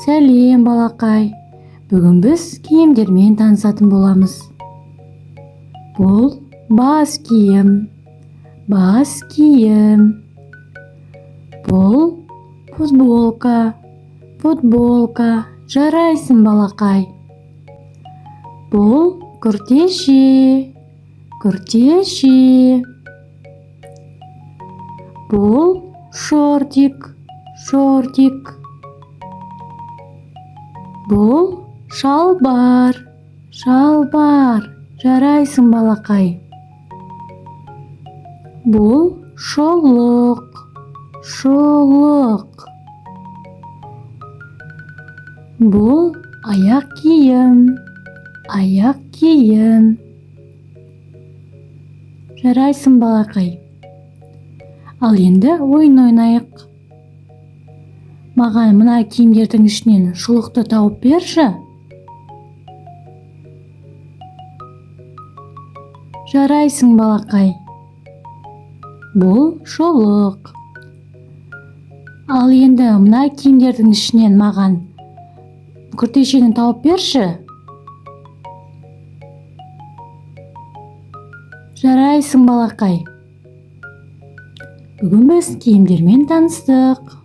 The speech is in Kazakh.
Сәлем, балақай! Бүгін біз киімдермен танысатын боламыз. Бұл бас киім, бас киім. Бұл футболка, футболка. Жарайсың, балақай! Бұл күртеше, күртеше. Бұл шортик, шортик. Бұл шалбар, шалбар. Жарайсың, балақай! Бұл шұлық, шұлық. Бұл аяқ киім, аяқ киім. Жарайсың, балақай! Ал енді ойын ойнайық. Маған мына киімдердің ішінен шұлықты тауып берші. Жарайсың, балақай! Бұл шұлық. Ал енді мына киімдердің ішінен маған күртешені тауып берші. Жарайсың, балақай! Бүгін біз киімдермен таныстық.